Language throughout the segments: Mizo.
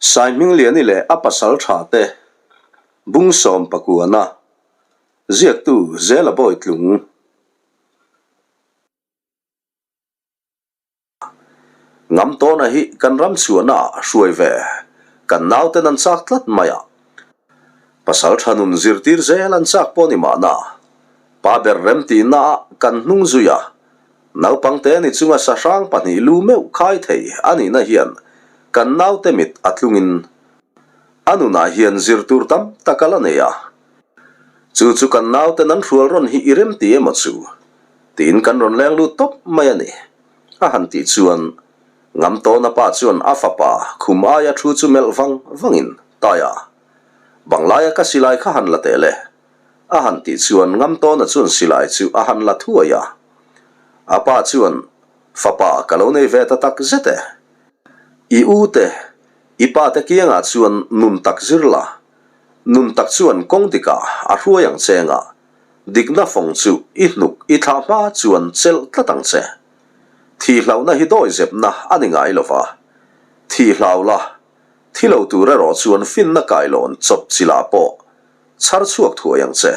Saihmingliani leh a pasal tha te Bungsawm Pakuana ziaktu Zela Bawitlung. Ngamtawna hi kan ram chhuahna ah hruai ve kan nauten an chak tlat mai a, pasal tha nun zirtir zel an chak pawh ni mahna pa ber remtihna ah kan hnung zui a, Naupangte ni chunga sahrang pahnih lu meuh khai thei a nihna hian kan naute mit a tlungin a nunah hian zir tur tam tak a la nei a. Chu chu kan nauten an hrual rawn hi i rem ti emaw chu? tiin kan rawn leng lut tawp mai a ni, a han tih chuan Ngamtawna pa chuan a fapa khum aia thu chu melh vang vangin, Taia, banglaia ka silai kha han la teh le, A han tih chuan Ngamtawna chuan silai chu a han la thuai a. A pa chuan, Fapa, ka lo nei ve ta tak zet e. I u te, i pa te kiangah chuan nun tak zir la. Nun tak chuan kawng dikah a hruai ang che nga, dikna fawng chu i hnuk i thlah hma chuan chelh tlat ang che. Thih hlauhna hi dawi zepna a ni ngai lo va. Thih hlau la, thi lo tur erawh chuan finna kailawn chawp chilah pawh Chhar chhuak thuai ang che.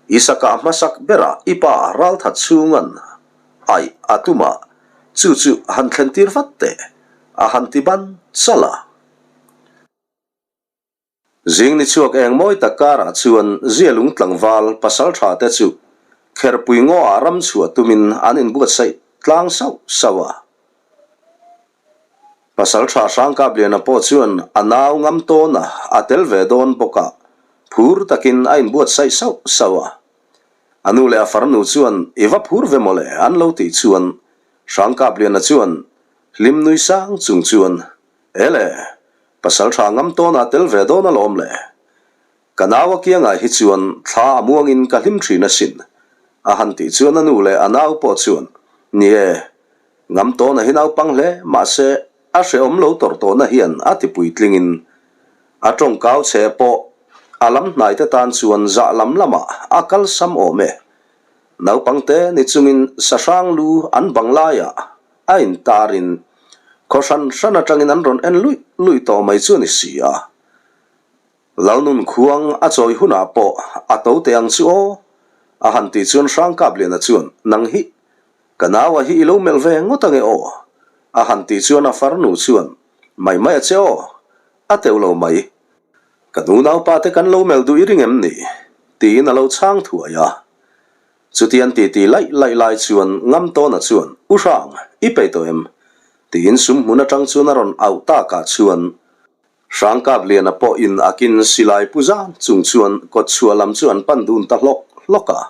I sakah hmasak berah i pa ralthat chhungan aih a tum a, chu chu han thlen tir vat teh, a han ti ban chal a. Zing ni chhuak eng mawi tak karah chuan Zialung tlangval pasal tha te chu Kherpui ngaw ah ram chhuah tumin an inbuatsaih tlang sauh sauh a. Pasalṭha Hrangkapliana pawh chuan a nau ngam tawn a, a tel ve dawn bawk a, phur takin a inbuatsaih sauh sauh a. A nu leh a farnu chuan i va phur ve mawle an lo tih chuan Hrangkapliana chuan hlim nui sang chung chuan, Ele, pasalṭha ngam tawn a tel ve dawn alawm le. Ka nau a kiangah hi chuan thla a muangin ka hlim ṭhin asin, a han tih chuan a nu leh a nau pawh chuan, Ni e, ngam tawna hi naupang hle, mahse a hrehawm lo tawrh tawhna hian a ti puitlingin a tawngkau che pawh a lam hnaite tan chuan zah lam lamah a kal sam awm e. Naupangte ni chungin sahrang lu an bang laiah a intarin khaw hran hran atangin an rawn en luih luih tawh mai chu a ni si a. Lalnun khuang a chawi hunah pawh a to teh ang chu aw, a han tih chuan Hrangkapliana chuan, Nang hi, ka naua hi i lo melh ve ngawt ange aw, a han tih chuan a farnu chuan, Mai mai a che aw, a teuh lo mai. Ka nu naupa te kan lo melh duh i ring em ni? tiin a lo chhang thuai a. Chutian titi laih laih lai chuan Ngamtawna chuan, U Hrang, i peih tawh em? tiin sumhmun atang chuan a rawn auh takah chuan, Hrangkapliana pawh in akin silai pu zan chung chuan kawtchhuah lam chu an pan dun ta hlawk hlawk a.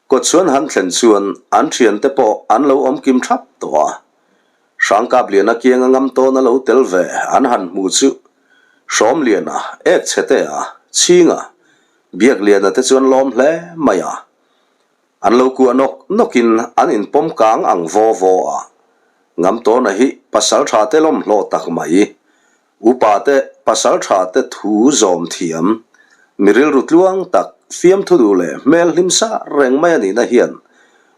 Kawtchhuan han thlen chuan an thiante pawh an lo awm kim thap tawh a. Hrangkapliana kianga ngam tawn a lo tel ve an han hmu chu Hrawmliana, Ekchhetea, Chhinga, Biakliana te chuan lawm hle mai a. An lo kuah nawk nawkin an inpawm kang ang vaw vaw a. Ngamtawna hi pasal tha te lawm hlawh tak mai. Upa te pasal tha te thu zawm thiam, mi rilru tluang tak, fiamthu duh leh hmel hlim sa reng mai a nihna hian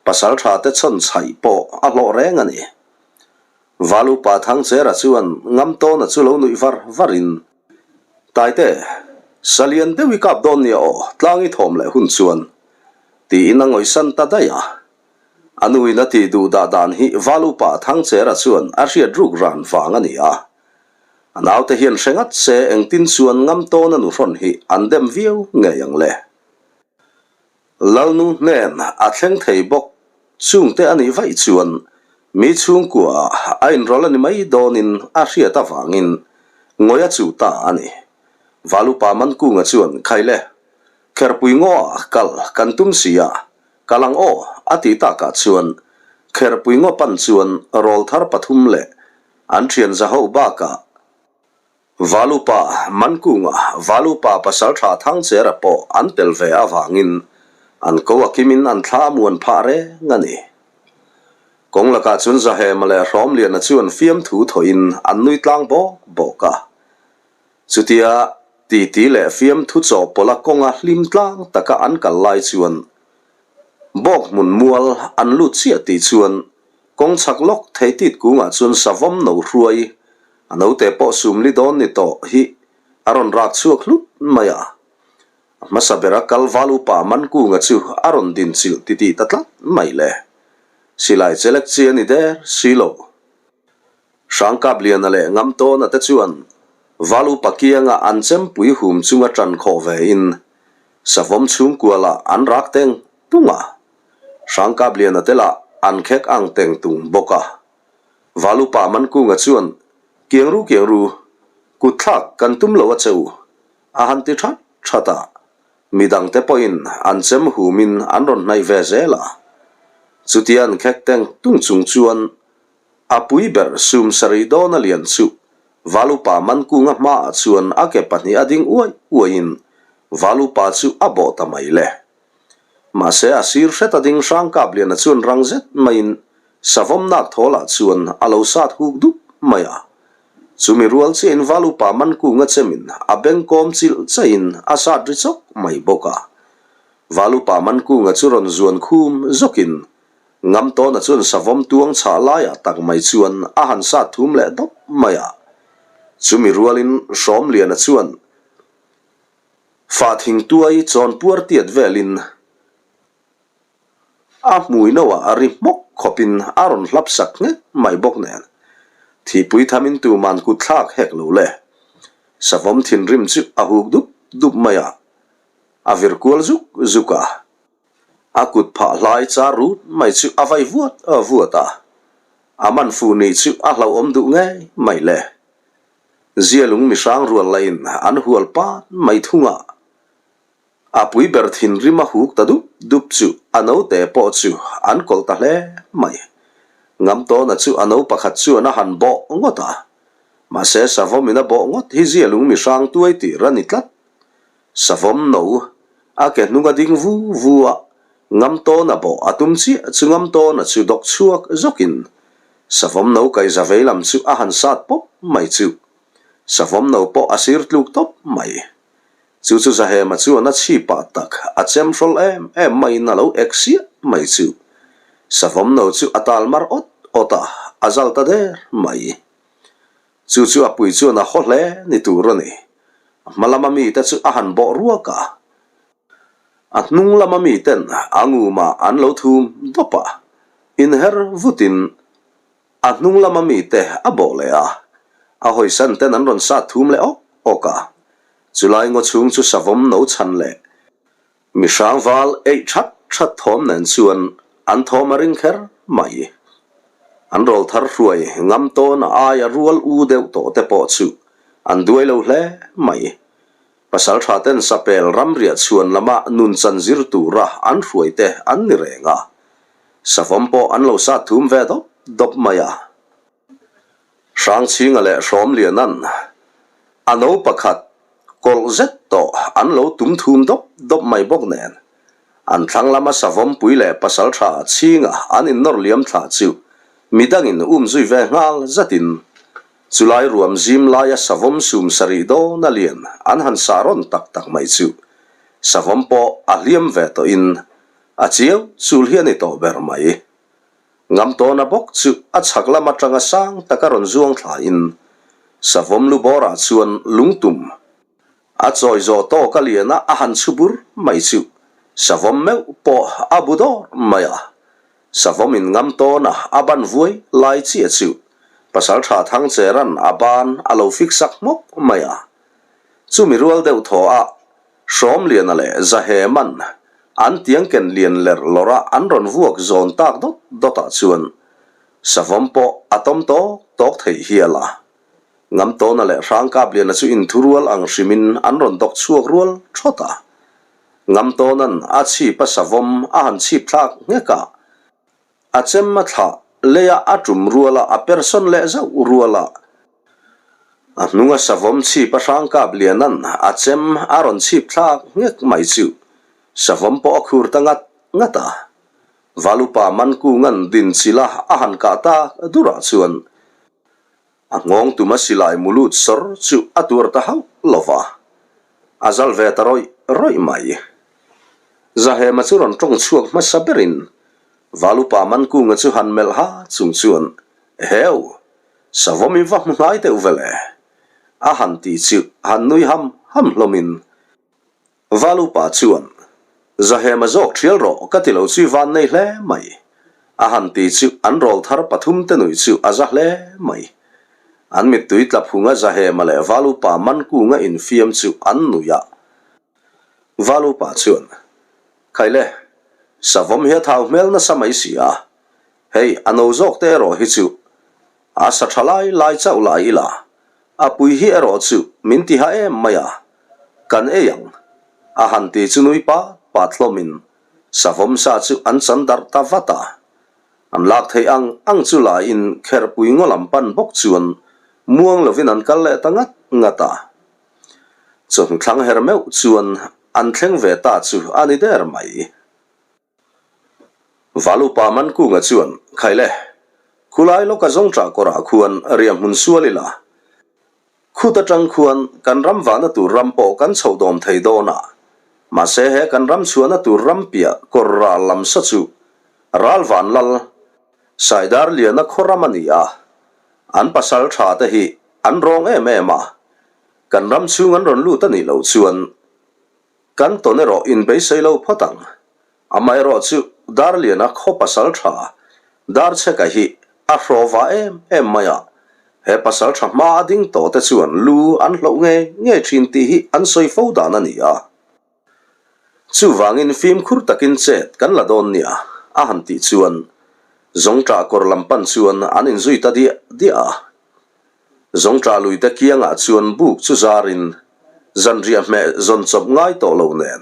pasal tha te chhawn chhaih pawh a hlawh reng a ni. Val upa Thangchera chuan Ngamtawna chu lo nuih var varin, Taite, salian deuh i kap dawn nia aw, tlang i thawm leh hun chuan, tiin a ngawihsan ta daih a. A nuin a tih duh dah dan hi Valupa Thangchera chuan a hriat ruk ran vang a ni a. A naute hian hre ngat se engtin chuan ngam tawn a nuhrawn hi an dem viau ngei ang le. Lalnu hnen a thleng thei bawk chungte a nih vaih chuan mi chhungkua ah a inrawlh a ni mai dawnin a hriat avangin ngawih a chuh ta a ni. Valupa Mankunga chuan Khaile, Kherpui ngaw ah kal kan tum si a, kal ang aw a tih takah chuan Kherpui ngaw pan chuan rawlthar pathum leh an thian zaho bakah Valupa Mankunga, Valupa Pasaltha Thangchera pawh an tel ve avangin an ko a kimin an thla a muan phah reng a ni. Kawng lakah chuan Zahema leh Hrawmliana chuan fiamthu thawhin an nui tlang bawk bawk a. Chutia titi leh fiamthu chawhpawlha kawnga hlim tlang taka an kal lai chuan bawk hmun mual an lut chiah tih chuan kawng chhak lawk thei tit kungah chuan savawm no hruai. A note pawh sumli dawn ni tawh hi a rawn rak chhuak hlut mai a. A hmasa bera kal val upa Mankunga chu a rawn din chilh titih ta tlat mai le. Silai chelek chi a ni der si lo. Hrangkapliana leh Ngamtawna te chuan val upa kianga an chempui hum chunga ṭan khawh ve in savawm chhungkua lah an rak teng tung a. Hrangkapliana te lah an khek ang teng tung bawk a. Val upa Mankunga chuan, Kiang ru kiang ru, kut thlak kan tum lo a che u, a han ti that that a. Midangte pawhin an chem humin an rawn hnaih ve zel a. Chutia an khek teng tung chung chuan A pui ber sum sarih dawn a lian chu Valupa Mankunga hmaah chuan a ke pahnih a ding uai uaiin Valupa chu a bawh ta mai le. Mahse a sir hret a ding hrang Kapliana chuan rang zet maiin savawm nak thawlah chuan a lo sat huk dup mai a. Chumi rual chiahin Valupa Mankunga chemin a beng kawm chilh chaihin a sat ri chawk mai bawk a. Valupa Mankunga chu rawn zuan khum zawkin Ngamtawna chuan savawm tuang chhah laiah tak mai chuan a han sat thum leh dawp mai a. Chumi rualin Hrawmliana chuan fah thing tuai chawn puar tiat velin a hmui noah a ri hmawk khawpin a rawn hlap sak nghek mai bawk nen. Thihpui thamin tuman kut thlak hek lo le. Savawm thinrim chu a huk dup dup mai a, a vir kual zuk zuk a. A kut phah hlai char rut mai chu a vai vuat vuat a, a man fuh nih chu a hlauhawm duh ngei mai le. Zialung mihrang rual lahin an hual pat mai thung a, a pui ber thinrim a huk ta dup dup chu a naute pawh chu an kawlh ta hle mai. Ngamtawna chu a no pakhat chuan a han bawh ngawt a, mahse savawmin a bawh ngawt hi zialung mihrang tuai tir a ni tlat. Savawm no a ke hnung a ding vu vu a, Ngamtawna bawh a tum chiah chu Ngamtawna chu dawk chhuak zawkin Savawm no kaihza vei lam chu a han sat pawp mai chu. Savawm no pawh a sir tluk tawp mai. Chu chu Zahema chuan a chhipah tak a chem hrawl em em maiin a lo ek siah mai chu. Savawm no chu a tal mar awt awt a, a zal ta der mai. Chu chu a pui chuan a haw hle ni tur a ni. A hma lama mite chu a han bawh ruak a, a hnung lama miten a ngumah an lo thum dawp a, inher vutin a hnung lama mite a bawh leh a, a hawisan ten an rawn sat thum leh awk awk a. Chulai ngaw chhung chu savawm no chhan leh Mi hrangval eih that that thawm nen chuan an thawm a ring kher mai. An rawl thar hruai ngam tawn a aia rual u deuh tawh te pawh chu an duai lo hle mai. Pasal tha ten sapel ramriah chhuan lama nun chan zir tura an hruai te an ni reng a. Savawm pawh an lo sat thum ve dawp dawp mai a. Hrangchhinga leh Hrawmliana'n a no pakhat kawlh zet tawh an lo tum thum dawp dawp mai bawk nen, an thlang lama Savawmpui leh Pasaltha Chhinga an innawr liam thla chu midangin um zui ve nghal zatin chulai ruam zim laia Savawm sum sarih dawn a lian an han sah rawn tak tak mai chu Savawm pawh a hliam ve tawhin a chiau chul hi a ni tawh ber mai. Ngamtawna bawk chu a chhak lam atanga sang taka rawn zuang thlain Savawm lu bawrah chuan lungtum a chawi zawh tawk a lian a, a han chhu bur mai chu Savawm meuh pawh a bu dawr mai a. Savawmin Ngamtawna a ban vuai lai chiah chu Pasaltha Thangchera'n a ban a lo fik sak hmawk mai a. Chumi rual deuh thaw a Hrawmliana leh Zahema'n an tiangken lian lerh lawrh a an rawn vuak zawn tak dawt dawtah chuan Savawm pawh a tawm tawk tawk thei hial a. Ngamtawna leh Hrangkapliana chu inthurual ang hrimin an rawn dawk chhuak rual thawt a. Ngamtawna'n a chhip a Savawm a han chhip thlak nghek a. A chem a thlah leia a tum ruala a persawn leh zauh ruala a hnunga savawm chhip a hrang kap lianan a chem a rawn chhip thlak nghek mai chu savawm pawh a khur ta ngat ngat a. Valupa Mankunga'n dinchila a han kah tak durah chuan A nghawng tuma silai mulut sawr chu a tuar ta hauh lo va, a zal ve ta rawih rawih mai. Zahema chu rawn tawng chhuak hmasa berin Valupa Mankunga chu han melh ha chung chuan, Eheu! Savawm i va hmu hnai deuh vele, a han ti chu han nui ham ham hlawmin Valupa chuan, Zahema zawk thial rawh ka ti lo chu i van nei hle mai, a han ti chu an rawl thar pathum te nui chu a za hle mai. An mittui tla phunga Zahema leh Valupa Mankunga infiam chu an nui a. Valupa chuan, Khaile, savawm hi a thau hmel nasa mai si a, Hei, a no zawk te erawh hi chu a sa tha lai lai chauh lai ila, a pui hi erawh chu min ti ha em mai a, kan ei ang, a han ti chu nui pat pat hlawmin savawm sa chu an chan darh ta vat a. An lak theih ang ang chu laiin kherpui ngaw lam pan bawk chuan muang lovin an kal leh ta ngat ngat a. Chawhnu thlang her meuh chuan an thleng ve ta chu a ni der mai. Valupa Mankunga chuan, Khaile, khulai lawka zawngṭah kawrah khuan riah hmun sual ila, khut aṭang khuan kan ram vahna tur ram pawh kan chhoh dawm thei dawn a, mahse he kan ram chhuahna tur ram piah kawr ral lam sa chu Ralvan Lal Saidar Liana khaw ram a ni a, an pasal ṭha te hi an rawng em em a, kan ram chhung an rawn lut a nih loh chuan Kan tawn erawh inbeisei lo phawt ang. Amaherawh chu Darliana khaw pasal tha Darchheka hi a hraw va em em mai a, he pasal tha hma a ding tawh te chuan lu an hloh ngei ngei thin tih hi an sawi fo dan a ni a. Chuvangin fimkhur takin chet kan la dawn nia a han tih chuan Zawngṭah kawr lam pan chuan an inzui ta diah diah a. Zawngṭah luite kiangah chuan buk chu zarin zanriah hmeh zawn chawp ngai tawh lo nen.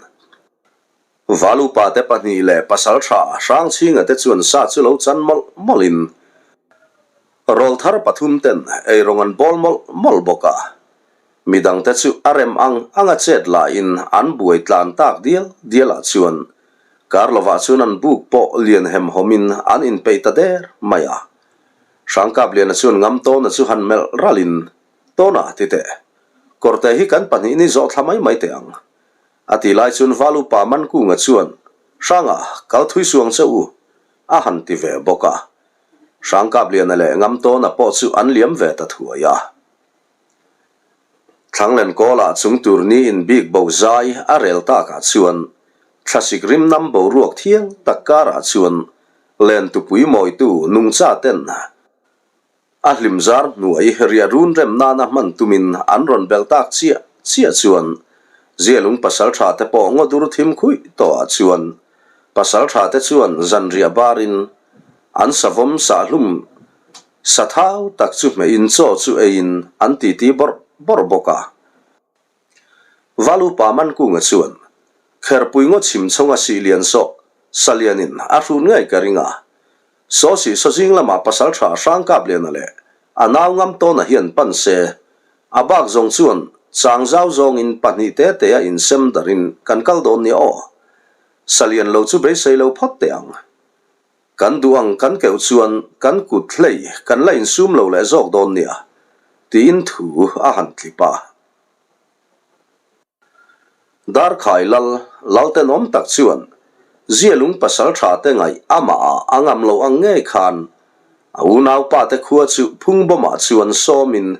Valupa te pahnih leh pasalṭha Hrangchhinga te chuan sa chu lo chan mawlh mawlhin rawlthar pathum ten eirawng an bawl mawlh mawlh bawk a. Midangte chu a rem ang anga chet lahin an buai tlan tak dial dialah chuan kar lovah chuan an buk pawh lian hemhawmin an inpeih ta der mai a. Hrangkapliana chuan ngam Tawna chu han melh ralhin, Tawna, ti teh. Kawrte hi kan pahnih ni zawh thla mai mai teh ang. A ti lai chuan Val upa Mankunga chuan, Hranga, kal thui suang che u, a han ti ve bawk a. Hrangkapliana leh Ngam Tawna pawh chu an liam ve ta thuai a. Thlanglen kawlah chung tur ni in bik bo zai a rel takah chuan thlasik rim nam boruak thiang tak karah chuan len tupui mawitu nungcha ten a hlim zar hnuai riah run rem nana hman tumin an rawn belh tak chiah chiah chuan Zialung pasaltha te pawh ngaw dur thim khuih tawhah chuan pasaltha te chuan zanriah barin an savawm sahhlum Sa thau tak chu hmeiin chaw chu eiin an titi bawrh bawrh bawk a. Valupa Mankunga chuan, Kherpui ngaw chhim chhawng a sih lian sawh, sa lianin a hrut ngei ka ring a. Saw sih saw zing lamah pasaltha Hrangkapliana leh a nau ngam tawna hian pan se, a bak zawng chuan chang zau zawngin pahnih te te a insem darin kan kal dawn nia aw. Sa lian lo chu beisei lo phawt teh ang. Kan duh ang kan keuh chuan kan kut hlei kan la insum lo leh zawk dawn nia, tiin thu a han tlip a. Darkhai lal, lal tenawm tak chuan Zialung pasal tha te ngaih amah ah a ngam loh ang ngei khan a unaupa te khua chu phungbawmah chuan sawmin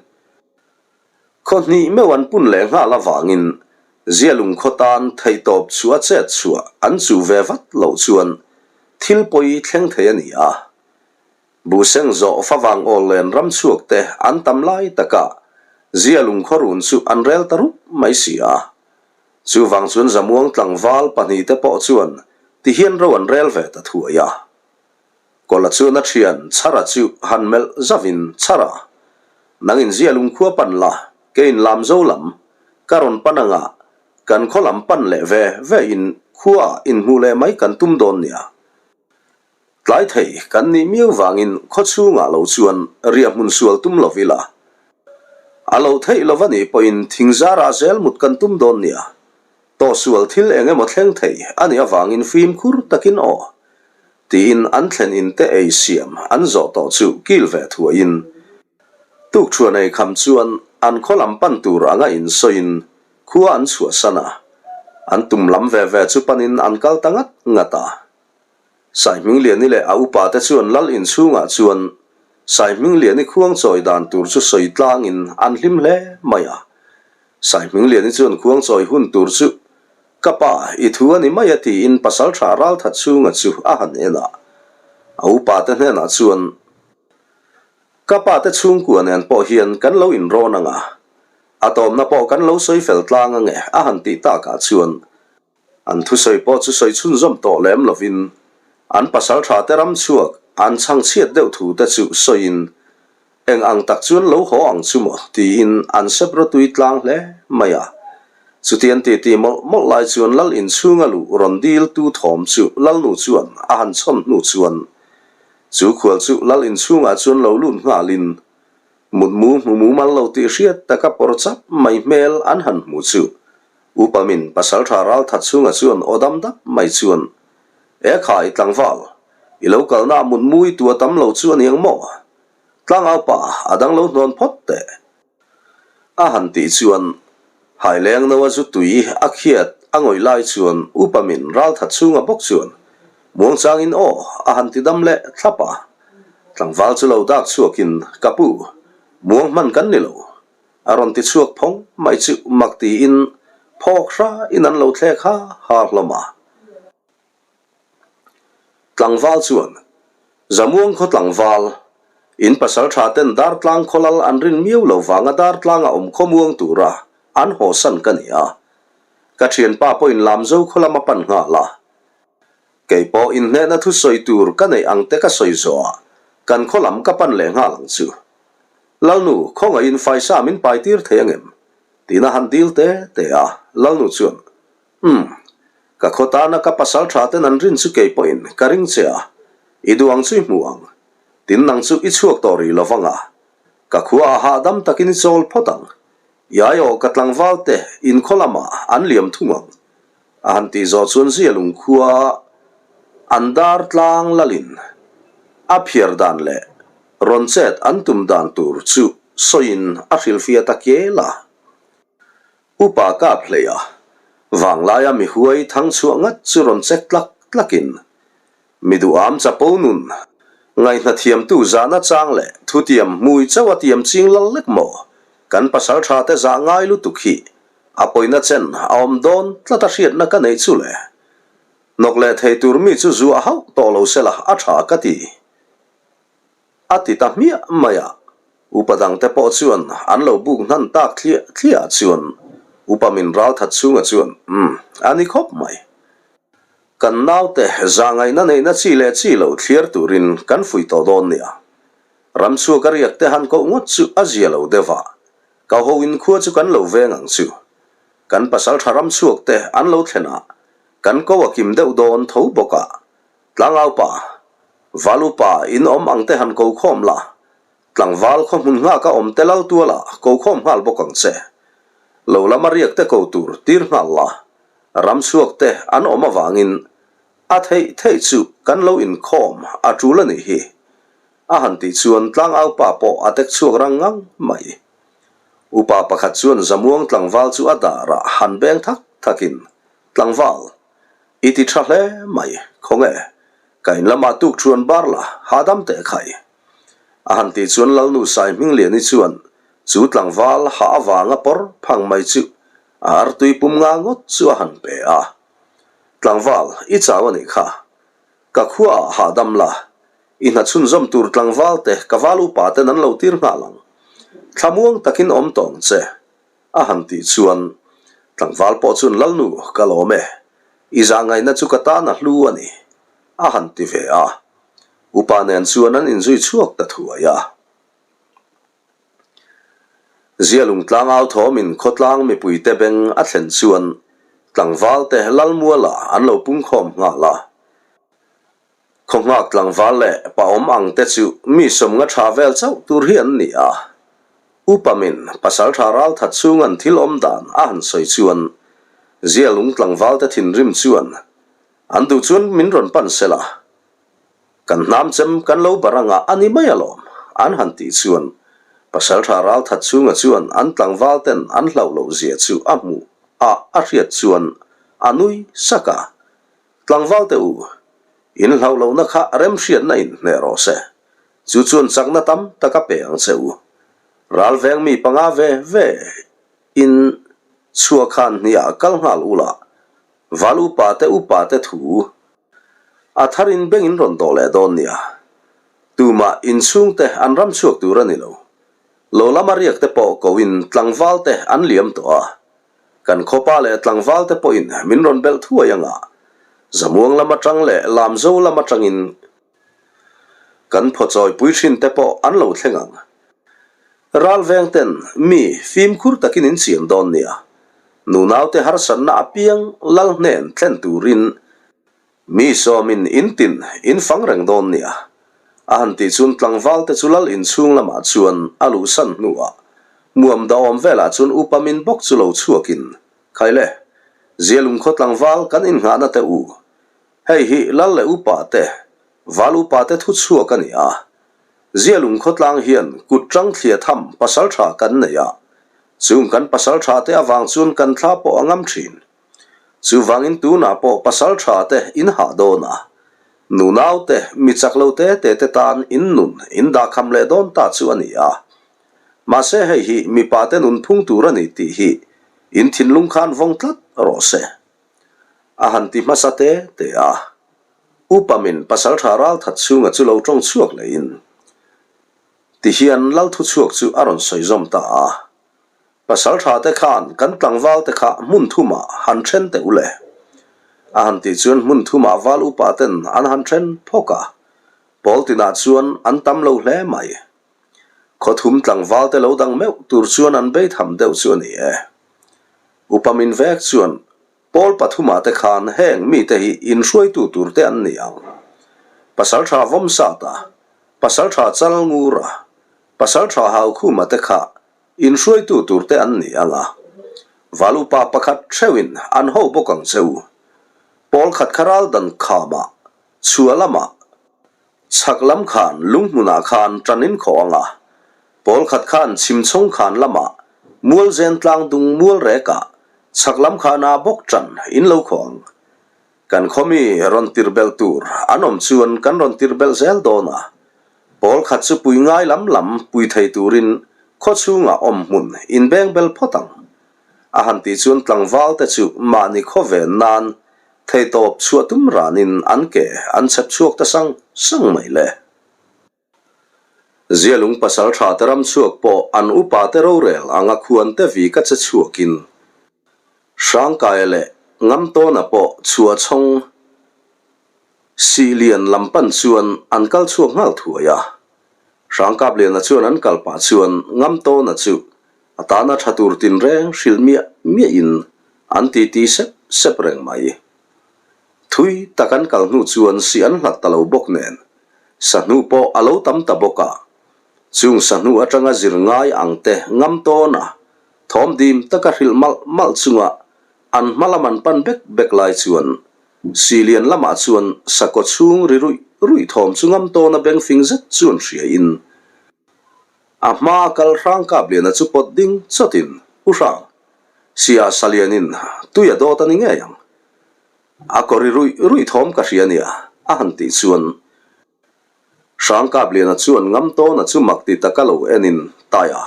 Khaw hnih meuh an pun leh nghal avangin Zialung khaw tan theihtawp chhuah chet chhuah an chuh ve vat loh chuan thil pawi thleng thei a ni a. Buhseng zawh favang awl len ram chhuak te an tam lai takah Zialung khaw run chu an rel ta rup mai si a. Chuvang chuan Zamuang tlangval pahnihte pawh chuan tihian ro an rel ve ta thuai a. Kawla chuan a thian Chhara chu han melh zauhin, Chhara, nang in zia lungkhua pan la, kei in lam zo lam, ka rawn pan anga kan khaw lam pan leh ve ve in khua inhmuh leh mai kan tum dawn nia. Tlai thei kan nih miau vangin khaw chhungah lo chuan riah hmun sual tum lo ila. A lo theih lo va nih pawhin thingzarah zel mut kan tum dawn nia. Tawhsual thil eng emaw thleng thei a nih avangin fimkhur takin aw tiin an thlen in te ei siam an zawh tawh chu kil ve thuaiin tukṭhuan ei kham chuan an khaw lam pan tur anga insawiin khua an chhuahsan a, an tum lam ve ve chu panin an kal ta ngat ngat a. Saihmingliani leh a upa te chuan lal inchhungah chuan. Saihmingliani khuangchawi dan tur chu sawi tlangin an hlim hle mai a. Saihmingliani chuan khuangchawi hun tur chu Ka pa, i thu a ni mai a tiin pasalṭha ralthat chhunga chu a han en a. A upate hnenah chuan, Ka pate chhungkua nen pawh hian kan lo inrawn ang a, a tawmna pawh kan lo sawi fel tlang ang e a han tih takah chuan An thusawi pawh chu sawi chhunzawm tawh lem lovin an pasalṭha te ram chhuak an chhangchhiat deuh thu te chu sawiin eng ang tak chuan lo haw ang chu maw tiin an sep rawtui tlang hle mai a. Chutian titi mawlh mawlh lai chuan lal inchhunga luh rawn dil tu thawm chu lalnu chuan a han chhawn hnu chuan chu khual chu lal inchhungah chuan lo lut nghalin mutmu hmu mumal lo tih hriat taka pawr chap mai hmel an han hmu chu Upa min pasaltha ralthat chhunga chuan aw dam dap mai chuan, E kha i tlangval, i lo kalna a mut mui tu a tam lo chu a ni ang maw? Tlangau pa, a dang lo hnawn phawt teh. A han tih chuan, Haileng no a zu tui a khiat a ngawih lai chuan upa min ralthat chhunga bawk chuan muangchangin aw a han ti dam leh thlap a. Tlangval chu lo dak chhuakin, Ka pu, muang hman kan ni lo. A rawn ti chhuak phawng mai chu mak tiin phawk hra in an lo thlek ha ha hlawm a. Tlangval chuan, Zamuang khaw tlangval, in pasal tha ten dartlang khaw lal an rin miau lo vanga dartlanga awm khawmuang tura an hawsan ka ni a. Ka thianpa pawhin Lamzo khaw lam a pan nghal a. Kei pawh inhnehna thusawi tur ka neih ang te ka sawi zawhah kan khaw lam ka pan leh nghal ang chu. Lalnu, khawngaihin faisa min pai tir thei angem? Tiin a han dil te te a, Lalnu chuan, Umm, ka khaw tana ka pasal tha ten an rin chu kei pawhin ka ring che a, i duh ang chu i hmu ang. Tin nang chu i chhuak tawh rih lo vang a, ka khua a hahdam takin i chawl phawt ang. I aiawh ka tlangval te inkhaw lamah an liam thung ang. A han tih zawh chuan zia lungkhua an dar tlang lalin a phiar dan leh rawn chet an tum dan tur chu sawiin a hrilhfiah ta kel a. Upa kap hlei a, vanglaia mi huai thang chhuah ngat chu rawn chek tlak tlakin mi duham chapo nun ngaihna thiamtu zahna chang leh thutiam hmui chauh a tiam ching lal lek maw kan pasal tha te zah ngai lutuk hi A pawina chen a awm dawn tlat a hriatna ka neih chu le. Nawk leh thei tur mi chu zu a hauh tawh lo sela a tha ka ti. A ti ta hmiah mai a, upa dangte pawh chuan an lo buk hnan tak thliah thliah chuan upa min ral that chhunga chuan umm a ni khawp mai. Kan naute zahngaihna neihna chi leh chi lo thliar turin kan fuih tawh dawn nia. Ramchhuak a riak te han koh ngawt chu a zia lo deuh a, Ka ho in khua chu kan lo veng ang chu. Kan pasal tha ram chhuak te an lo thlen a, kan ko a kim deuh dawn tho bawk a. Tlangau pa, Valu pa in awm ang te han ko khawm la, tlangval khaw hmun nghak a awm te lal tual ah ko khawm nghal bawk ang che. Lo lama riak te ko tur tir nghal la, ram chhuak te an awm avangin a theih theih chu kan lo inkhawm a tul a nih hi. A han tih chuan tlangau pa pawh a tek chhuak rang ngang mai. Upa pakhat chuan Zamuang tlangval chu a darah han beng thak thakin, Tlangval, i ti tha hle mai, khawnge, ka in lamah tuk thuan bar la, hahdam teh khai. A han tih chuan Lalnu Saihmingliani chuan chu tlangval hah avanga pawr phang mai chu a artui pum nga ngawt chu a han pe a. Tlangval, i chau a nih kha. Ka khuaah hahdam la, I hna chhunzawm tur tlangval te ka val upa ten an lo tir nghal ang. Thlamuang takin awm tawh ang che. A han tih chuan tlangval pawh chuan Lalnu ka lawm e. I zahngaihna chu ka tan a hlu a ni. A han ti ve a. Upa nen chuan an inzui chhuak ta thuai a. Zialung tlangau thawmin khawtlang mipuite beng a thlen chuan tlangval te Lalmuala an lo pungkhawm nghal a. Khawngak tlangval leh paawm ang te chu mi sawmnga tha vel chauh tur hi an ni a. Upa min pasal tha ral that chhunga'n thil awm dan a han sawi chuan Zialung tlangval te thinrim chuan an duh chuan min rawn pan sela kan hnam chem kan lo bar anga a ni mai alawm an han tih chuan pasal tha ral that chhunga chuan an tlangval ten an hlauh loh zia chu a hmuh a a hriat chuan a nui sak a. Tlangval te u, in hlauh lohna kha remhriatna in hneh rawh se. Chu chuan chakna tam tak a pe ang che u. Ral veng mi panga ve ve in chhuah khan hniah kal nghal ula, val upa te upa te thu a thar in beng in rawn dawh leh dawn nia. Tumah inchhungte an ram chhuak tur a ni lo. Lo lama riak te pawh ko in tlangval te an liam tawh a. Kan khawpa leh tlangval te pawhin min rawn belh thuai anga Zamuang lam atang leh Lamzo lam atangin kan phaw pui thin te pawh an lo thleng ang. Ral veng ten mi fimkhur takin in chian dawn nia. Nunau te harsatna apiang lal hnen thlen turin Mi sawmin in tin in fang reng dawn nia. A han tih chuan tlangval te chu lal inchhung lamah chuan a luhsan hnuah muam dahawm velah chuan upa min bawk chu lo chhuakin, Khaile, Zialung khaw tlangval kan innghahna te u. Hei hi lal leh upa te, val upa te thu chhuak a ni a. Zialung khawtlang hian kut tang thliah tham pasal tha kan nei a, chung kan pasal tha te avang chuan kan thla pawh a ngam thin. Chuvangin tunah pawh pasal tha te in hah dawn a, nunau te, mi chak lo te te te tan in nun in dahkham leh dawn ta chu a ni a. Mahse hei hi mipa te nun phung tur a ni tih hi in thinlung khan vawng tlat rawh se. A han ti hmasa te te a. Upa min pasal tha ral that chhunga chu lo tawng chhuak lehin tihian lal thu chhuak chu a rawn sawi zawm ta a. Pasal tha te khan kan tlangval te kha hmun thumah han then teh u le. A han tih chuan hmun thumah val upa ten an han then phawk a, pawl tinah chuan an tam lo hle mai. Khaw thum tlangval te lo dang meuh tur chuan an bei tham deuh chu a ni e. Upa min vek chuan pawl pathumah te khan heng mite hi inhruaitu tur te an ni ang. Pasal tha Vawmsata, Pasal tha Chalngura, Pasal tha Haukhuma te kha Inhruaitu turte an ni ang a, Valupa pakhat theuhin an ho bawk ang che u. Pawl khat kha ral dan khamah, chhuah lamah, chhak lam khan lunghmunah khan tan in khawh ang a, pawl khat khan chhimchhawng khan lamah, mualzen tlang dung mual rekah, chhak lam khanah bawk tan in lo khawh ang. Kan khawmi rawn tir belh tur an awm chuan kan rawn tir belh zel dawn a, pawl khat chu pui ngai lam lam pui thei turin khaw chhungah awm hmun inbeng bel phawt ang. A han tih chuan tlangval te chu mahni khaw ven nan theitawp chhuah tum ranin an ke an chhep chhuak ta sang sang mai le. Zialung pasal tha te ram chhuak pawh an upa te rorel anga khuan te vi ka che chhuakin Hrangkaia leh Ngamtawna pawh chhuah chhawng Sihlian lam pan chuan an kal chhuak nghal thuai a. Hrangkapliana chuan an kal pah chuan Ngamtawna chu a tana tha tur tinreng hrilh miah miahin an titi sep sep reng mai. Thui tak an kal hnu chuan si an hlat ta lo bawk nen, sahnu pawh a lo tam ta bawk a. Chung sahnu atanga zir ngai ang te ngam tawn a, thawm dim taka hrilh malh malh chunga an hma lam an pan bek bek lai chuan Silian lamah chuan sakaw chhung ri ruih ruih thawm chu ngam tawna beng fing zet chuan hria in a hma a kal hrang Kapliana chu pawt ding chawtin, U Hrang, Sia Salianin tui a dawt a ni ngei ang. A kawri ruih ruih thawm ka hria nia, a han tih chuan Hrangkapliana chuan Ngamtawna chu mak ti taka lo enin Taia,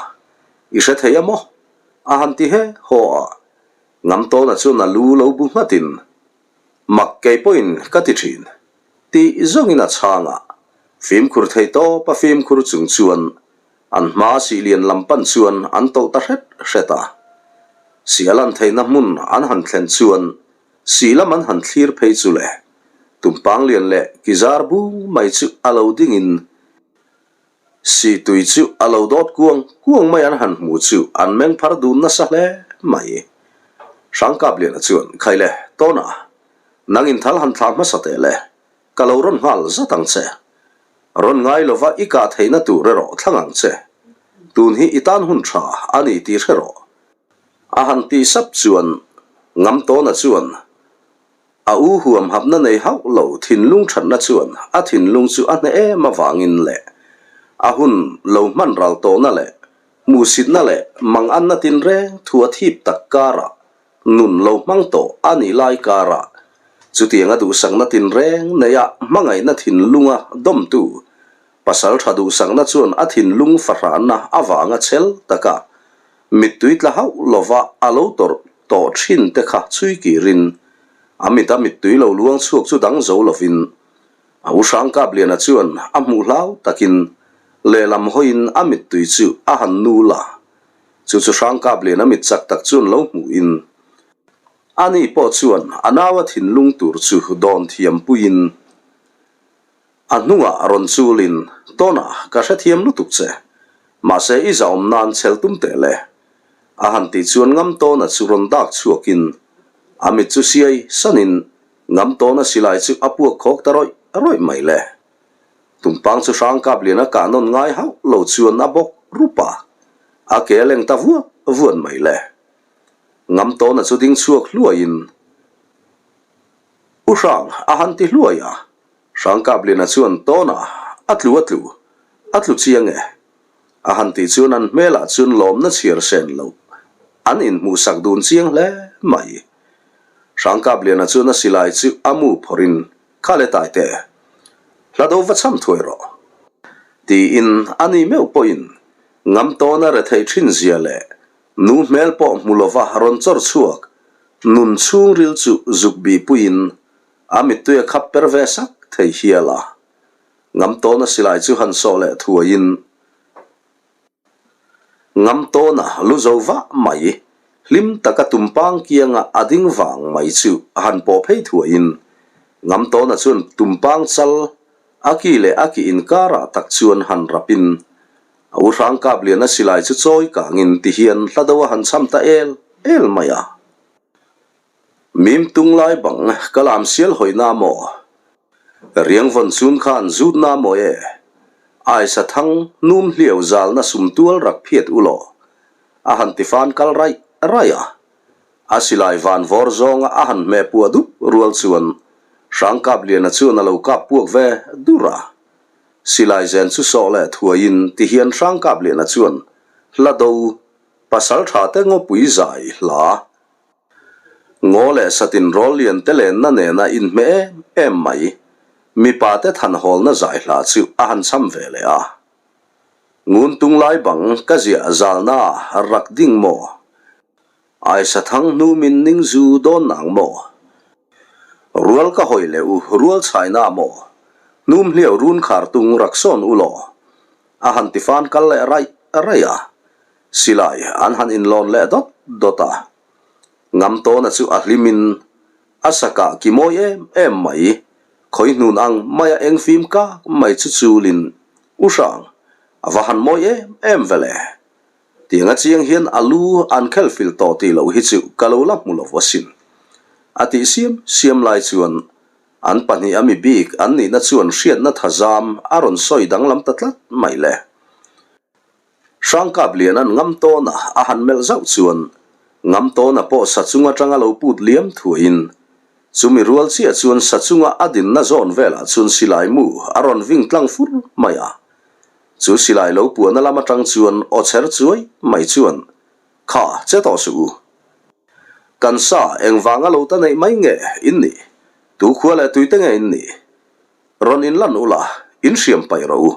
i hre thei a maw? a han ti he haw a. Ngamtawna chuan a lu lo bu nghatin Mak kei pawhin ka ti thin, tih zawngin a chhang a. Fimkhur thei tawp a fimkhur chung chuan An hma sihlian lam pan chuan an tawlh ta hret hret a. Sih a lan theihna hmun an han thlen chuan sih lam an han thlir phei chu le, tumpang lian leh kizar bung mai chu a lo dingin sih tui chu a lo dawt kuang kuang mai an han hmu chu an meng phar dun nasa hle mai. Hrangkapliana chuan, Khaile, Tawna, nang inthal han thlah hmasa teh le, Ka lo rawn nghal zat ang che. Rawn ngai lova i kah theihna tur erawh thlang ang che. Tun hi i tan hun tha a ni tih hre rawh. A han tih sap chuan Ngamtawna chuan a u huam hapna nei hauh lo thinlung thatna chuan a thinlung chu a hneh em avangin leh a hun lo hman ral tawhna leh hmuhsitna leh manganna tinreng thu a thip tak karah Nun lo hmang tawh a nih lai karah chutianga duhsakna tinreng neia hmangaihna thinlunga dawmtu. Pasal tha duhsakna chuan a thinlung fahrahna avanga chhel taka mittui tla hauh lova a lo tawrh tawh thin te kha chhui kirin a mita mittui lo luang chhuak chu dang zo lovin a u Hrangkapliana chuan a hmuh hlau takin lehlam hawiin a mittui chu a han nul a. Chu chu Hrangkapliana mit chak tak chuan lo hmuhin ani pawh chuan a naua thinlung tur chu dawn thiam puiin A hnungah rawn chulin, Tawna, ka hrethiam lutuk che. Mahse i zahawm nan chhel tum teh le. A han tih chuan Ngam Tawna chu rawn dak chhuakin a mit chu siai sanin Ngam Tawna silai chu a puak khawk ta rawih rawih mai le. Tumpang chu hrang kap lian a kah nawn ngai hauh lo chuan a bawk rup a, a ke a leng ta vuat vuat mai le. Ngam Tawna chu ding chhuak hluaiin, U Hrang, a han ti hluai a. Hrangkapliana chuan Tawna, a tlu a tlu, a tlu chiang e. A han tih chuan an hmelah chuan lawmna chhiar sen loh an inhmuhsak dun chiang hle mai. Hrangkapliana chuan a silai chu a mu phawrhin, Kha le taite, hla do va cham thuai rawh. Tiin a ni meuh pawhin ngam tawna retheih thin zia leh nu hmel pawh hmu lova rawn chawr chhuak nun chhungril chu zuk bihpuiin A mittui a khap per ve sak thei hial a. Ngam tawna silai chu han sawh leh thuaiin Ngam tawna lu zo vah mai, hlim taka tumpang kianga a ding vang mai chu a han pawh phei thuaiin Ngam tawna chuan tumpang chal a ki leh a ki inkarah tak chuan han rapin a u hrang kap liana silai chu chawi kangin tihian hla do a han cham ta el el mai a. Mim tung lai bang ka lam sial hawi na maw? Riang vawn chun khan zut na maw e? Aisa thang num hliau zal na sum tual rak phiat u law? A han ti fan kal raih raih a. A silai van vawr zawnga a han hmeh puah dup rual chuan Hrangkapliana chuan a lo kap puak ve dur a. Silai zen chu sawh leh thuaiin tihian Hrangkapliana chuan hla do pasal tha te ngawpui zai hla Ngaw leh satin rawl lian te lenna nena inhmeh em em mai, mipa te than hawlna zai hla chu a han cham ve leh a. Ngun tung lai bang ka ziah zalna rak ding maw? Aisa thang hnu min ning zu dawn nang maw? Rual ka hawi leh u rual chhaina maw? Hnum hliau run khar tung rak sawn u law? A han ti fan kal leh raih raih a. Silai an han inlawn leh dawt dawt a, Ngamtawna chu a hlimin a sakah ki mawi em em mai, khawi hnun ang maia eng fim kak mai chu chulin U Hrang, a va han mawi em em ve le. Tianga chiang hian a lu an khel fil tawh tih loh hi chu ka lo la hmu lo asin. A tih siam siam lai chuan an pahniha mi bik an nihna chuan hriatna thazam a rawn sawi danglam ta tlat mai le. Hrangkap lian an ngam tawn a, a han melh zauh chuan ngam tawn a pawh sa chung atanga lo put liam thuaiin chumi rual chiah chuan sa chunga a dinna zawn velah chuan silai mu a rawn ving tlang fur mai a. Chu silai lo puahna lam atang chuan aw chher chuai mai chuan, Kha, che tawh suh u. Kan sa engvanga lo ta neih mai nge in nih? Tu khua leh tuite nge in nih? Rawn inlan ula, in hriam paih rawh u.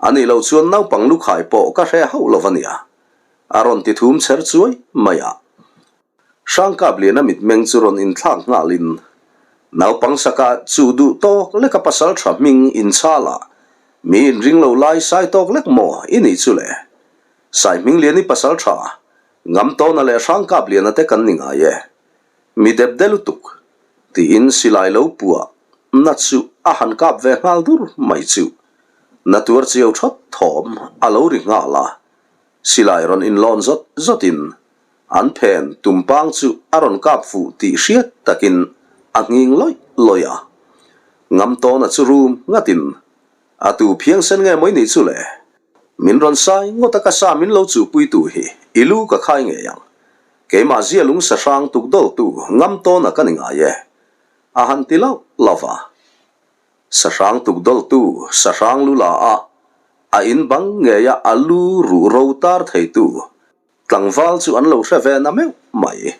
A nih loh chuan naupang lukhai pawh ka hre hauh lo a nia, a rawn ti thum chher chuai mai a. Hrangkapliana mitmeng chu rawn inthlak nghalin, Naupang saka chu duh tawk leka pasal tha hming inchhal a, mi inring lo lai sai tawk lek maw i nih chu le? Sai Hmingliani pasal tha, Ngamtawna leh Hrangkapliana te kan ni ngai e. Mi dep de lutuk, tiin silai lo puah na chu a han kap ve nghal dur mai chu. Na tuar chiau thawt thawm a lo ri nghal a, silai rawn inlawn zawt zawtin an phen tumpang chu a rawn kap fuh tih hriat takin a nghing lawih lawih a. Ngam tawna chu rum ngatin a tu phiang sen nge mawi nih chu le? Min rawn sai ngawt a ka sa min lo chuhpuitu hi i lu ka khai ngei ang. Keimah zia lung sa hrang tuk dawltu ngam tawna ka ni ngai e, a han ti lauh lauh va. Sa hrang tuk dawltu sa hrang lu la a, a in bang ngeia a lu ruh ro tar theitu tlangval chu an lo hre ve na meuh mai.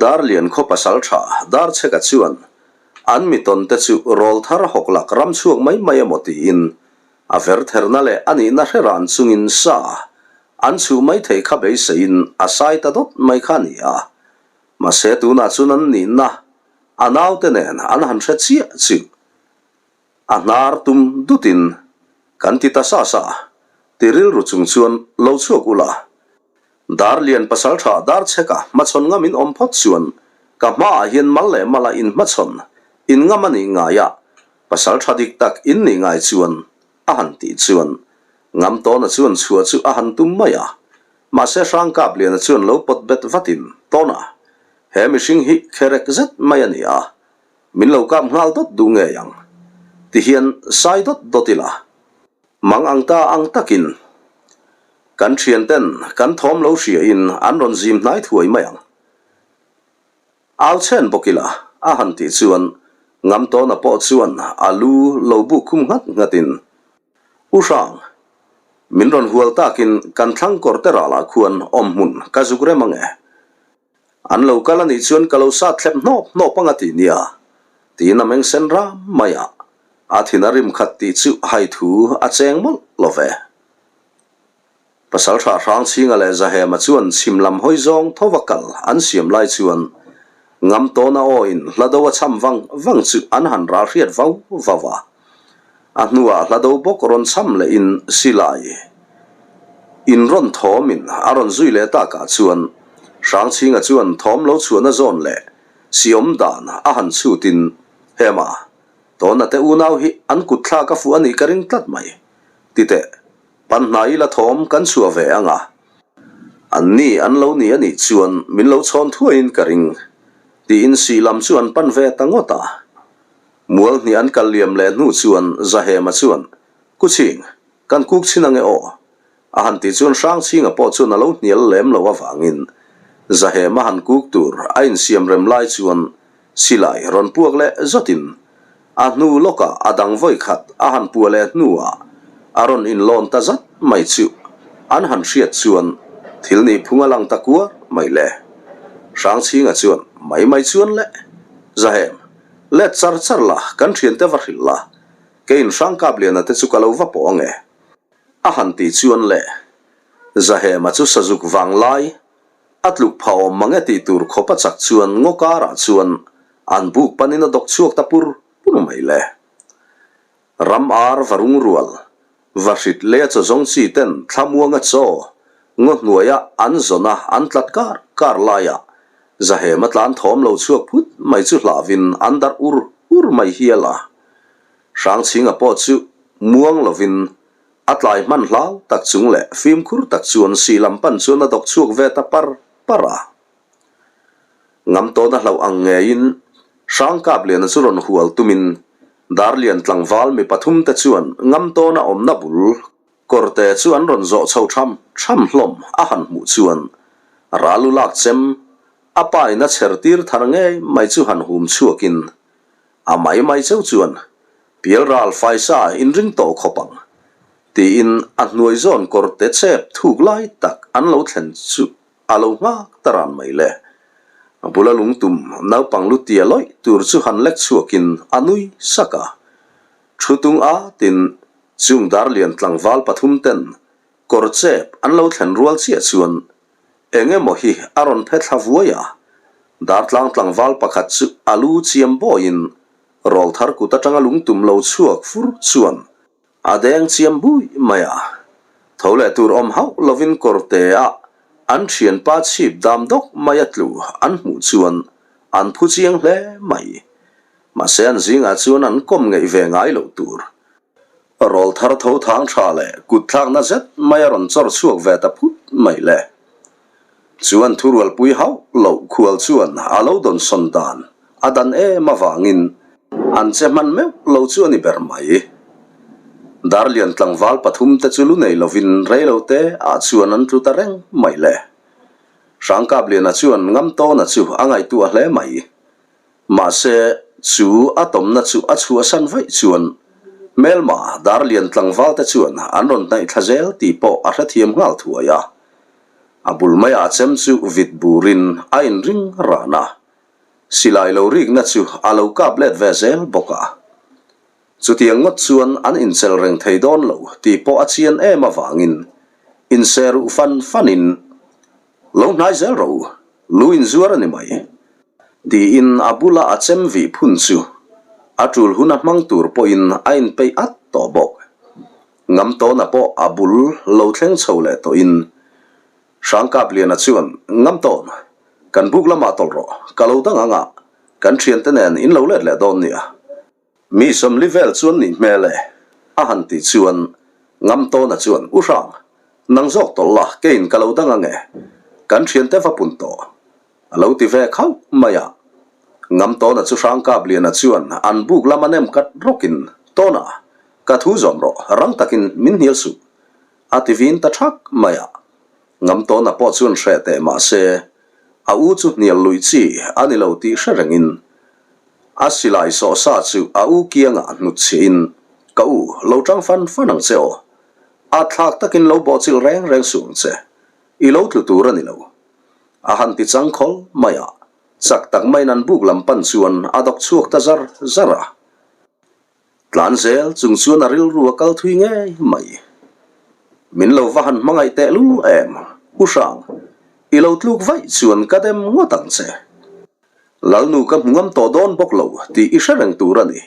Darlian khaw pasal tha Darchheka chuan an mi tawn te chu rawl thar hawk lak ram chhuak mai mai emaw tiin. A vertherna leh a nihna hre ran chungin sa an chhuh mai thei kha beiseiin a sai ta dawt mai kha a ni a. Mahse tunah chuan an nihna a naute nen an han hre chiah chu a hnar tum dutin kan ti ta sa sa ti rilru chung chuan lo chhuak ula. Dar lian pasal tha dar chheka hmachhawn ngam in awm phawt chuan ka hmaah hian mal leh mala in hmachhawn in ngam a nih ngai a, pasal tha dik tak in nih ngai chuan a han tih chuan ngam tawna chuan chhuah chu a han tum mai a, mahse Hrangkap liana chuan lo pawt bet vatin tawna he mihring hi kherek zet mai a ni a, min lo kap nghal dawt duh ngei ang ti hian sai dawt dawt ila. Mang ang ta ang takin kan thianten kan thawm lo hriain an rawn zim hnai thuai mai ang. Au chhen bawk ila a han tih chuan Ngamtawna pawh chuan a lu lo buk khum nghat nghatin, U Hrang, min rawn hual takin kan thlang kawr te ralah khuan awm hmun ka zuk rem ang e. An lo kal a nih chuan ka lo sat thlep hnawp hnawp ang a ti nia, tiin a meng sen ram mai a, a thin a rim khat tih chu hai thu a cheng mawlh lo ve. Pasal Hrah Hrangchhinga leh Zahema chuan chhim lam hawi zawng thova kal an siam lai chuan Ngamtawna awin hlado a cham vang vang chu an han ral hriat vau vau a. A hnuah hlado bawk rawn cham lehin silai in rawn thawmin a rawn zui leh takah chuan Hrangchhinga chuan thawm lo chhuahna zawn leh siawm dan a han chhutin, Hema, tawna te unau hi an kut thlak a fuh a nih ka ring tlat mai. Titeh, panhnai ila thawm kan chhuah ve ang a. An ni an lo ni a nih chuan min lo chhawn thuaiin ka ring, tiin sih lam chu an pan ve ta ngawt a. Mual hnih an kal liam leh hnu chuan Zahema chuan, Kuching, kan kuk chhin ange aw. A han tih chuan Hrangchhinga pawh chuan a lo hnial lem lo avangin Zahema han kuk tur a insiam rem lai chuan silai rawn puak leh zatin a hnu lawkah a dang vawi khat a han puah leh hnuah a rawn inlawn ta zat mai chu an han hriat chuan thil nih phung a lang ta kuar mai le. Hrangchhinga chuan mai mai chuan le, Zahem, Let char char la, kan thiante va hrilh la, keiin Hrangkapliana te chu ka lo va pawh ange. A han tih chuan le, Zahema chu sazuk vang lai, a tluk pha awm mange tih tur khawp a chak chuan ngaw karah chuan an buk panin a dawk chhuak ta pur pur mai le. Ram ar va rung rual, va hrit leh a chaw zawng chi ten thlamuanga chaw ngaw hnuaia an zawn a an tlat kar kar laia Zahema tlan thawm lo chhuak phut mai chu hlahvin an darh ur ur mai hial a. Hrangchhinga pawh chu muang lovin a tlai hman hlau tak chung leh fimkhur tak chuan sih lam pan chuan a dawk chhuak ve ta par par a. Ngam tawna hlauh ang ngeiin Hrangkapliana chu rawn hual tumin Darlian tlangval mi pathumte chuan ngam tawna awmna bul kawrte chu an rawn zawh chho tham tham hlawm a han hmuh chuan ral u lak chem a pain a chher tir thar ngei mai chu han hum chhuakin a mai mai cheu chuan pialral faisa inring tawh khawp ang tiin a hnuai zawn kawrte chep thuk lai tak an lo thlen chu A lo nghak ta ran mai le. A bula lungtum naupang lu tia lawih tur chu han lek chhuakin a nui sak a. Thu tung atin chung darlian tlangval pathum ten kawr chep an lo thlen rual chiah chuan eng emaw hi a rawn phe thla vuai a. Dartlang tlangval pakhat chu a lu chiam bawiin rawlthar kut atanga lungtum lo chhuak fur chuan A deng chiam bui mai a, tho leh tur awm hauh lovin kawrte-ah an thianpa chhip dam dawk mai a tlu an hmuh chuan an phu chiang hle mai. Mahse an zingah chuan an kawm ngeih ve ngai loh tur. Rawl thar tho thang tha leh kut thlakna zet mai a rawn chawr chhuak ve ta phut mai le. Chuan thurualpui hauh loh khual chuan a lo dawnsawn dan a dan em avangin an che hman meuh lo chu a ni ber mai. Darlian tlangval pathum te chu lu nei lovin reilo te ah chuan an tlu ta reng mai le. Hrangkapliana chuan Ngamtawna chu a ngaihtuah hle mai. Mahse, chu a tawmna chu a chhuahsan vaih chuan hmelma Darlian tlangvalte chuan an rawn hnaih thla zel tih pawh a hrethiam nghal thuai a. A bul maiah chem chu vit burin a inring ran a, silai lo rikna chu a lo kap let ve zel bawk a. Chutiang ngawt chuan an inchel reng thei dawn lo tih pawh a chian em avangin inserruh fan fanin Lo hnai zel rawh u, lu inzuar a ni mai, tiin a bula a chem vih phun chu a tul hun a hmang tur pawhin a inpeih at tawh bawk. Ngamtawna pawh a bul lo thleng chho leh tawhin Hrangkapliana chuan, Ngamtawn, kan buk lamah tawlh rawh, ka lo dang ang a, kan thiante nen in lo let leh dawn nia. Mi 40 vel chuan nih hmel e, a han tih chuan Ngamtawna chuan, U Hrang, nang zawk tawlh la, keiin ka lo dang ang e, kan thiante va pun tawh, a lo ti ve khauh mai a. Ngamtawna chu Hrangkapliana chuan an buk lama nem kat rawkin, Tawna, ka thu zawm rawh, rang takin min hnial suh, a ti vin ta thak mai a. Ngamtawna pawh chuan hreh teh mah se, a u chu hnial luih chi a ni lo tih hre rengin A silai sawh sa chu a u kiangah hnut chhiahin, Ka u, lo tang fan fan ang che aw. A thlak takin lo bawhchilh reng reng suh ang che. I lo tlu tur a ni lo. A han ti chang khawl mai a, chak tak maiin an buk lam pan chuan a dawk chhuak ta zar zar a. Tlan zel chung chuan a rilru a kal thui ngei mai. Min lo va han hmangaih teh lul em, U Hrang, i lo tluk vaih chuan ka dem ngawt ang che. Lalnu ka hmu ngam tawh dawn bawk lo tih i hre reng tur a ni,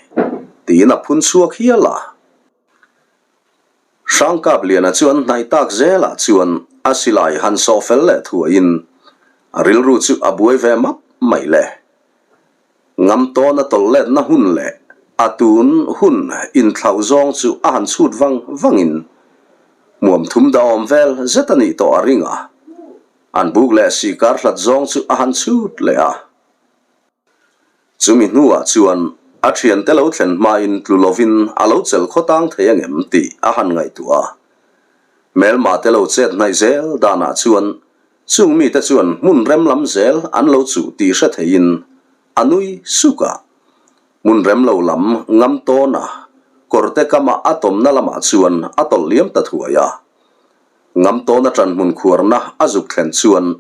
tiin a phun chhuak hial a. Hrangkapliana chuan hnaih tak zelah chuan a silai han sawh fel leh thuaiin a rilru chu a buai ve map mai le. Ngam tawn a tawlh letna hun leh a tun hun inthlauh zawng chu a han chhut vang vangin hmuam thum dahawm vel zet a nih tawh a ring a. An buk leh sikar hlat zawng chu a han chhut leh a. Chumi hnuah chuan a thiante lo thlen hmain tlu lovin a lo chelh khaw tang thei angem tih a han ngaihtuah a. Hmelma te lo chet hnaih zel danah chuan chung mite chuan hmun rem lam zel an lo chuh tih hre theiin a nui suk a. Hmun rem lo lam ngam tawn a, kawrte kama a tawmna lamah chuan a tawlh liam ta thuai a. Ngamtawna ṭanhmun khuarna a zuk thlen chuan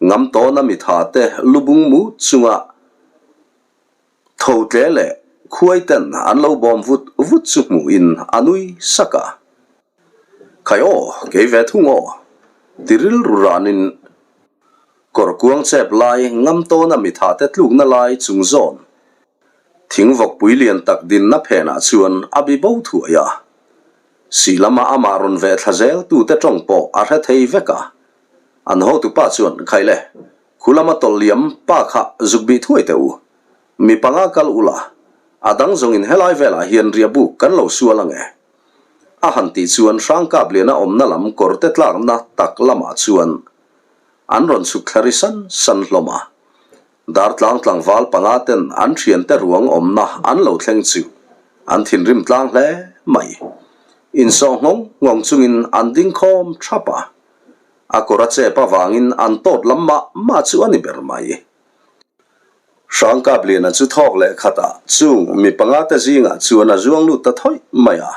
Ngamtawna mithate lubung mu chunga tho tle leh khuaiten an lo bawm vut vut chu hmuhin a nui sak a. Khai aw, kei ve thung aw, ti rilru ranin kawr kuang chep lai Ngamtawna mithate tlukna lai chung zawn thingvawkpui lian tak dinna phenah chuan a bi bo thuai a. Sih lama amah rawn veh thla zel tute tawng pawh a hre thei vek a. An hotupa chuan, Khai le, khu lama tawlh liam pa kha zuk bih thuai teh u. Mi panga kal ula, a dang zawngin helai velah hian riah buk kan lo sual ang e. A han tih chuan Hrangkapliana awmna lam kawrte tlakna tak lamah chuan an rawn chhuk thla ri san san hlawm a. Dartlang tlangval panga ten an thiante ruang awmna an lo thleng chu an thinrim tlang hle mai. Insawh nghawng nghawng chungin an ding khawm thap a, a kawr a chep avangin an tawt lam mah mah chu a ni ber mai. Hrangkapliana chu thawk leh khatah chung mi panga te zingah chuan a zuang lut ta thawih mai a.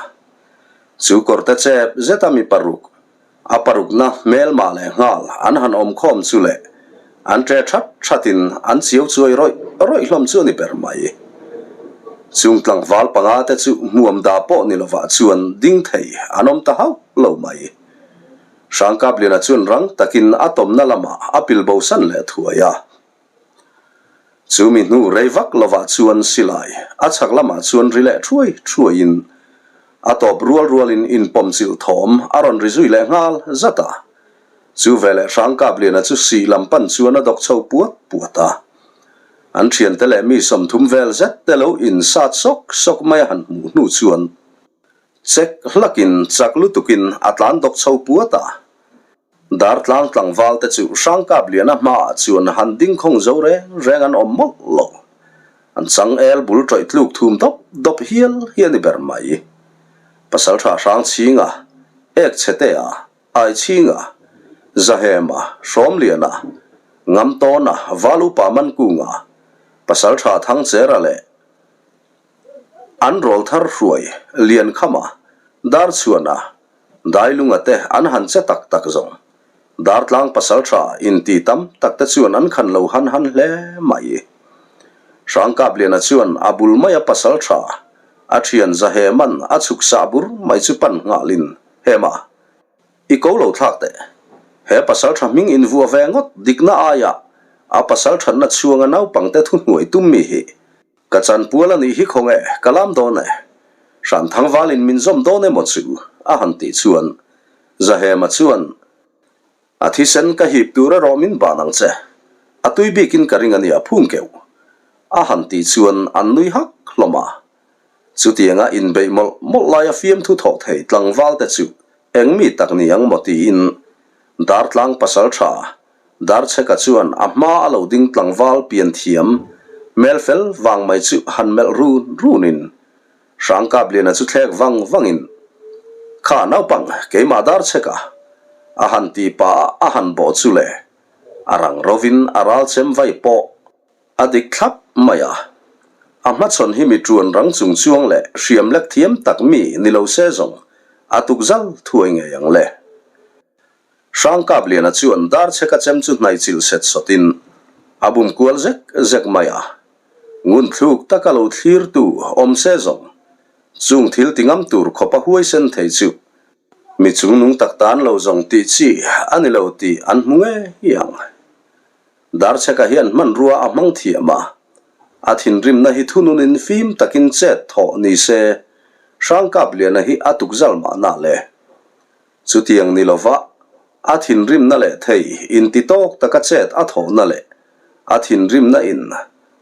Chu kawrte chep zeta mi paruk A parukna hmelmah leh nghal an han awm khawm chu leh an ṭe ṭhat ṭhatin an chiau chuai rawih rawih hlawm chu a ni ber mai. Chung tlangval panga te chu hmuam da pawh ni lovah chuan ding thei an awm ta hauh lo mai. Hrangkapliana chuan rang takin a tawmna lamah a pilbosan leh thuai a. Chu mi hnu rei vak lovah chuan silai a chhak lamah chuan ri leh thuai thuaiin a tawp rual rualin inpawmchilh thawm a rawn ri zui leh nghal zat a. Chu veleh Hrangkapliana chu sih lam pan chuan a dawk chho puat puat a. An thiante leh mi 30 vel zet te lo insat sawk sawk mai a han hmuh hnu chuan chek hlakin chak lutukin a tlan dawk chho puat a. Dartlang tlangval te chu Hrangkapliana hmaah chuan han ding khawng zo reng reng an awm mawlh lo. An changel bul tawih tluk thum dawp dawp hial hi a ni ber mai. Pasaltha Hrangchhinga, Ekchhetea, Aichhinga, Zahema, Hrawmliana, Ngamtawna, Valupa Mankunga, Pasaltha Thangchera leh an rawlthar hruai Liankhama, Darchhuana, Dailunga te an han che tak tak zawng. Dartlang pasal tha inti tam tak te chuan an khan lo han han hle mai. Hrangkapliana chuan a bul maia pasal tha. A thian Zahema'n a chhuk sah bur mai chu pan nghalin, Hema, i ko lo thlak teh. He pasal tha hming invuah ve ngawt dikna aia a pasal thatna chhuanga naupangte thuhnuai tum mi hi ka chanpual a nih hi khawnge ka lam dawn e. Hranthangvalin min zawm dawn emaw chu a han tih chuan Zahema chuan, A thisen ka hip tur erawh min ban ang che. A tui bikin ka ring a nia phung keuh. A han tih chuan an nui hak hlawm a. Chutianga inbeih mawlh mawlh laia fiamthu thawh thei tlangval te chu eng mi tak ni ang maw tiin Dartlang pasal tha Darchheka chuan a hma a lo ding tlangval pian thiam hmel fel vang mai chu han melh run runin Hrangkapliana chu thlek vang vangin, Kha naupang, keimah dar chhek a, a han ti pah a, a han bawh chu le. A rang rovin a ral chem vai pawh a dik thlap mai a. A hmachhawn hi mi ṭuan rang chung chuang leh hriam lek thiam tak mi ni lo se zawng a tukzal thuai ngei ang le. Hrangkapliana chuan dar chheka chem chu hnaichilh set sawtin a bum kual zek zek mai a. Ngun thluk taka lo thlirtu awm se zawng, chung thil ti ngam tur khawpa huaisen thei chu mi chungnung tak tan lo zawng tih chi a ni lo tih an hmu ngei ang. Darchheka hian hmanrua a hmang thiam a, a thinrimna hi thununin fim takin chet thawh ni se Hrangkapliana hi a tukzal mahna le. Chutiang ni lova, a thinrimna leh thei inti tawk taka chet a thawhna leh a thinrimna in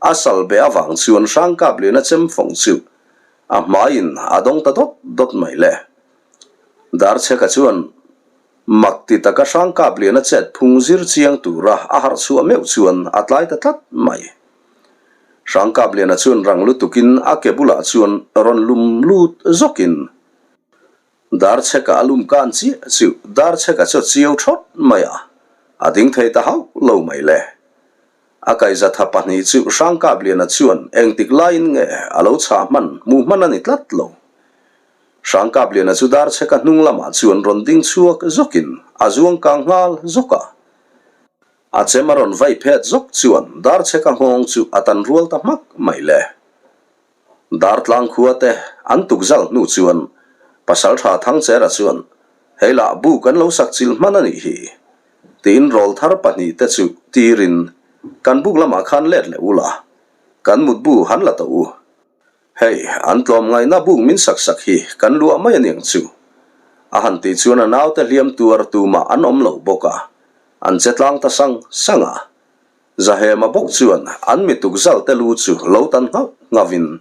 a sal beh avang chuan Hrangkapliana chem fawng chu a hmaiin a dawng ta dawt dawt mai le. Darchheka chuan mak ti taka Hrangkapliana chet phung zir chiang tura a harh chhuah meuh chuan a tlai ta tlat mai. Hrangkapliana chuan rang lutukin a ke bulah chuan rawn lum lut zawkin, Darchheka a lum kan chiah chu Darchheka chu a chiau thawt mai a, a ding thei ta hauh lo mai le. A kaihzatha pahnih chu Hrangkapliana chuan engtik laiin nge a lo chhah hman hmuh hman a ni tlat lo. Hrangkapliana chu Darchheka hnung lamah chuan rawn ding chhuak zawkin a zuang kang nghal zawk a. A chem a rawn vai phet zawk chuan Darchheka nghawng chu a tan rual ta hmak mai le. Dartlang khua te an tuk zal hnu chuan Pasaltha Thangchera chuan, Hei lah bu kan lo sak chilh hman a nih hi, tiin rawlthar pahnihte chu tirin kan buk lamah khan let leh ula, kan mutbu han la tawh u. Hei, an tlawm ngaihna buk min sak sak hi kan luah mai a niang chu. A han tih chuan a naute hliam tuar tumah an awm lo bawk a, an che tlang ta sang sang a. Zahema bawk chuan an mi tukzal te lu chu lo tan nghauh nghauhin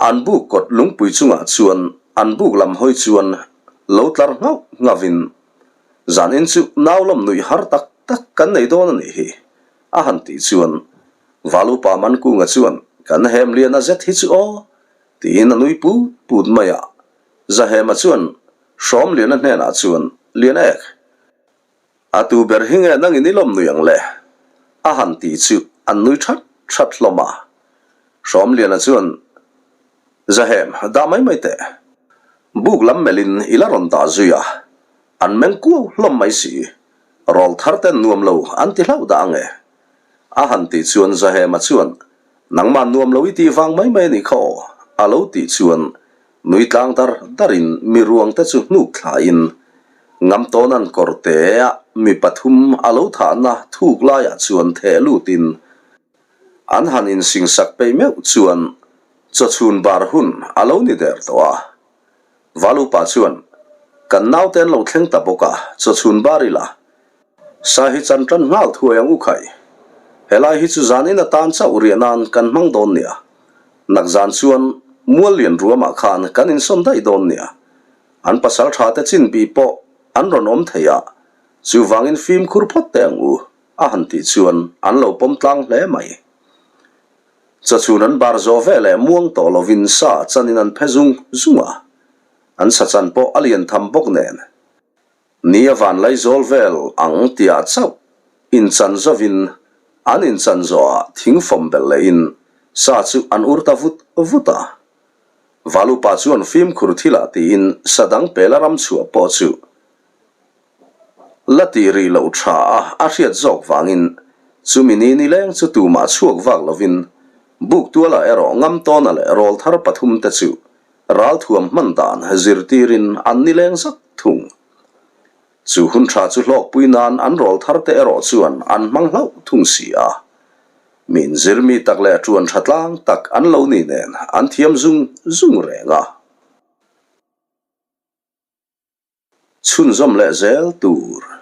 an buk kawt lungpui chungah chuan an buk lam hawi chuan lo tlar nghauh nghauhin Zanin chu nau lawm nuih har tak tak kan nei dawn a nih hi a han tih chuan Valupa Mankunga chuan kan hem lian a zet hi chu aw tiin a nui put put mai a. Zahema chuan Hrawmliana hnenah chuan Lian ek A tu ber hi nge nangin i lawm nui ang le? A han tih chu an nui that that hlawm a. Hrawmliana chuan, Zahem, dah mai mai teh. Buk lam melhin i la rawn dah zui a, an meng kuau hlawm mai si. Rawl thar ten nuam lo an ti hlauh dah ang e. A han tih chuan Zahema chuan, Nangmah nuam lo i tih vang mai mai a nih kha aw, a lo tih chuan Nui tlang dar darin mi ruangte chu hnuk thlain Ngamtawnan kawrtea mi pathum a lo thahna thuk laiah chuan theh lutin an han insingsak peih meuh chuan chawchhun bar hun a lo ni der tawh a. Valupa chuan, Kan naute an lo thleng ta bawk a, chawchhun bar ila Sa hi chan tan nghal thuai ang u khai. Helai hi chu zan in atan chauh riah nan kan hmang dawn nia. Nak zan chuan mual lian ruamah khan kan insawn daih dawn nia. An pasal tha te chin bih pawh an rawn awm thei a, chuvangin fimkhur phawt teh ang u, a han tih chuan an lo pawm tlang hle mai. Chawchhun an bar zawh ve leh muang tawh lovin sa chanin an phe zung zung a, an sa chan pawh a lian tham bawk nen. Ni a van laizawl vel ang tiah chauh inchan zovin an inchan zawhah thing fawm belh lehin sa chu an ur ta vut vut a. Valupa chuan fimkhur thilah tiin sa dang pela ram chhuah pawh chu la tih rih loh tha a a hriat zawk vangin chumi ni nileng chu tumah chhuak vak lovin. Buktuala erawh Ngamtawna leh rawlthar pathumte chu ralthuam hman dan zirtirin an nileng zak thung. Chu hun tha chu hlawkpui nan an rawltharte erawh chuan an hmang hlauh thung si a. Min zirmi tak leh ṭuan ṭha tlang tak an lo ni nen an thiam zung zung reng a. Chhunzawm leh zel tur.